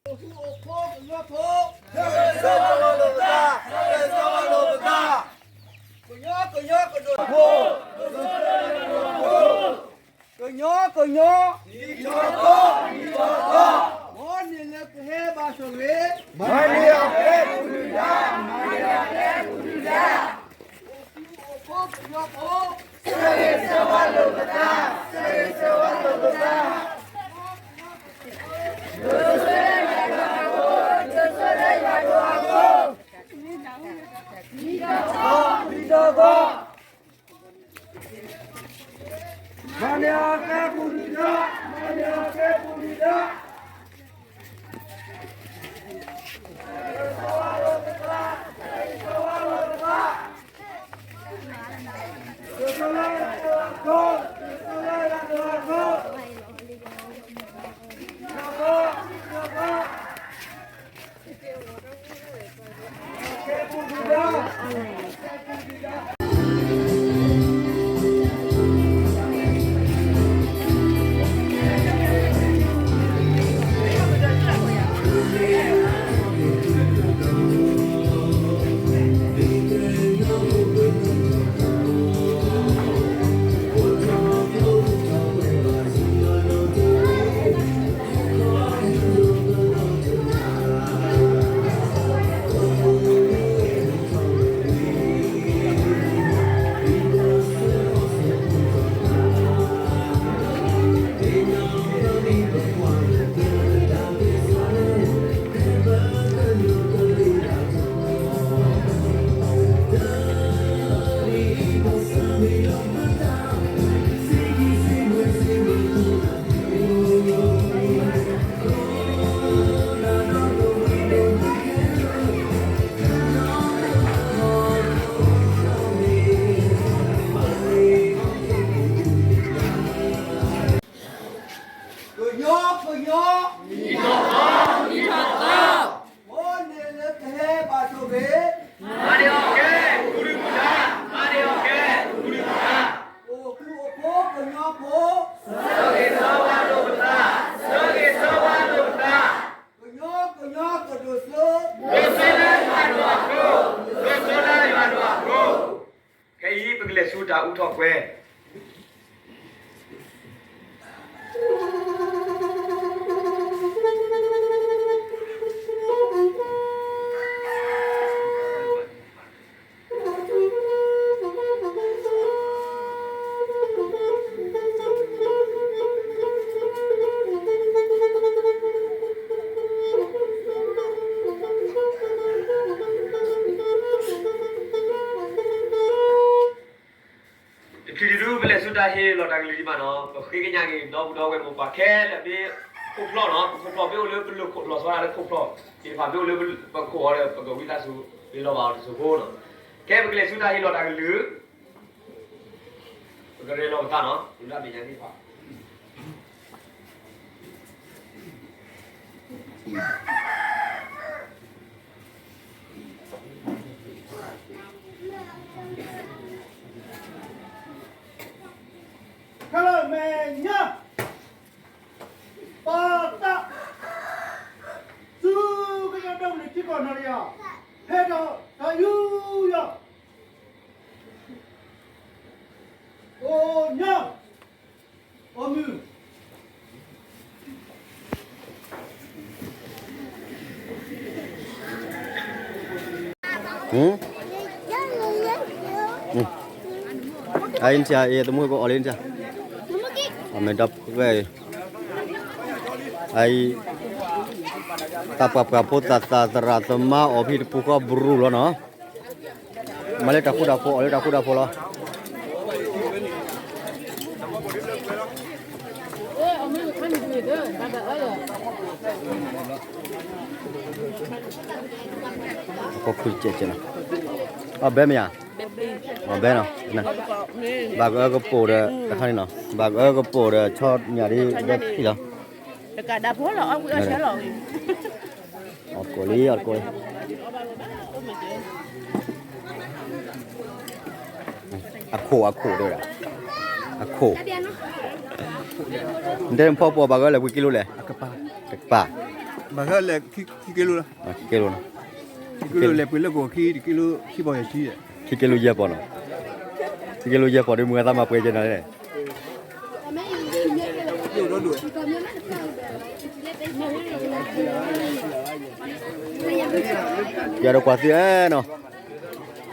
အိၣ်ဃူအိၣ်ဖိးကညီဖိ, ဆၢဂ့ၤဆၢဝါလိာ်ပသး, ဆၢဂ့ၤဆၢဝါလိာ်ပသး, ကညီကညီကဒိၣ်ဖိ, ကညီကညီ, မ်န့ၣ်လၢကဟဲဘၣ်ဆိၣ်ဂ့ၤ, မ်န့ၣ်အကဲပူၤဒုၣ်ဒါ, မ်န့ၣ်အကဲပူၤဒုၣ်ဒါ, အိၣ်ဃူအိၣ်ဖိးကညီဖိ, ဆၢဂ့ၤဆၢဝါလိာ်ပသး, ဆၢဂ့ၤဆၢဝါလိာ်ပသး. ကညီကညီ, မ်န့ၣ်လၢကဟဲဘၣ်ဆိၣ်ဂ့ၤ, မ်န့ၣ်အကဲပူၤဒုၣ်ပူၤဒါ, မ်န့ၣ်အကဲပူၤဒုၣ်ပူၤဒါ, အိၣ်ဃူအိၣ်ဖိးကညီဖိ, ဆၢဂ့ၤဆၢဝါလိာ်ပသး, ဆၢဂ့ၤဆၢဝါလိာ်ပသး, ကညီကညီကဒိၣ်စိ, ဒိၣ်စိလၢယွၤဒိၣ်အဃိ, ဒိၣ်စိလၢယွၤဒိၣ်အဃိ. ခဲအံၤပကလဲၤဆူတၢ်အူထီၣ်ကွဲ တချုးဒုး ပလဲၤဆူတၢ်ဟ့ၣ်လီၤတၢ်ကလုၢ်ဒံးဘၣ်နီၤ, ပဃ့ကညးက့ၤ ဒီပုၢ်ဒီဝဲၢ်မိၢ်ပၢ်ခဲလၢာ် မ့ၢ်ခိၣ်ဖျီၣ်နီၤ, ပခိၣ်ဖျီၣ်မ့ၢ်အိၣ်လၢပလီၢ်ခိၣ်လီၤဆီဒၣ်လၢခိၣ်ဖျီၣ်သ့ၣ်တဖၣ် မ့ၢ်အိၣ်လၢပခိၣ်အီၤဒီး ပကဝံသးစူၤ မ့ၢ်လီၤဘၣ်အီၤတစိၢ်ဖိနီၤ. ကဲ ပကလဲၤဆူတၢ်ဟ့ၣ်လီၤတၢ်ကလုၢ်, ပကရဲၣ်လီၤပသးနီၤ လၢတၢ်မဲာ်ညါသ့ၣ်တဖၣ် ခဲလၢာ်မဲာ်ညါ ပၢ်တၢ် ဆူကညီဒီကလုာ်ထံကီၢ်နီၢ်တယၢ် ဟဲဒီးတၢ်ယူးယီၣ် အိၣ်ညီ အိၣ်မုာ် အအံၤနထံၣ် အအံၤသမူဟဲကီးအီၤလံနထံၣ် အမဲာ်ဒီဖှဲၣ် အအံၤ တၢ်ပှၤပှၤဖိသၣ်သၣ်သရၣ်သမါအီၣ်ဖံတပူၤဃီဘြူၤလီၤနီၤ မၤလၢတၢ်ဃူတၢ်ဖိး အီၣ်လၢတၢ်ဃူတၢ်ဖိးလီၤ အခိၣ်ခုၣ်ကဲးကဲးနီၤ အဘဲမ့ၢ်ဧါ အဘဲနီၤ ဘၣ်ကအၢကပိာ်ဒီး တခါန့ၣ်နီၤ ဘၣ်ကအၢကပိာ်ဒီး ဆီညၣ်ဒ်ဘဲဖံလီၤ တကးဒၣ်ဖိလီၤ အီၣ်ကွံာ်အီၣ်ဆၢလီၤ အီၣ်ကိးလံ အီၣ်ကိးလံ အခိၣ် အခိၣ်တဲဝဲဒၣ် အခိၣ် နတဲဖီပိာ်ဘၣ်ကလဲၣ် ဝံၤကံလိလဲၣ် တကပၤ ဘၣ်ဃးလဲၤခံက့လိလီၤ, ခံက့လိနီၤ, ခံက့လိလဲၤပှ့ၤလၢကီၢ်ခံ တက့လိခံပီၢ်ယဲၢ်ဆံ, ခံက့လိယဲၢ်ပီၢ်နီၤ, ခံက့လိယဲၢ်ပီၢ်ဒီး မုၢ်ဂၤသးမၤပှဲၤကဲနီၤလဲၣ်, ယၤဒီးကွၢ်သုနီၤ,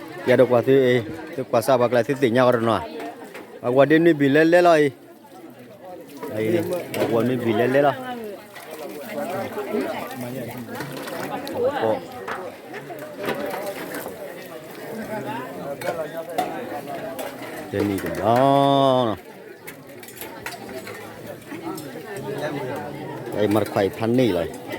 ယၤဒီးကွၢ်သု, သုကွၢ်စၢ်ပှၤကျါသုသ့ၣ်ညါအီၤတနီၤ, အဝဲဒ်နွံဘံၣ်လဲလဲလီၤအံၤ အဝဲနွံဘံၣ်လဲလဲလီၤ, တနံၣ်တဘျီ, မၤတခွါအံၤဖးန့ၢ်လီၤ,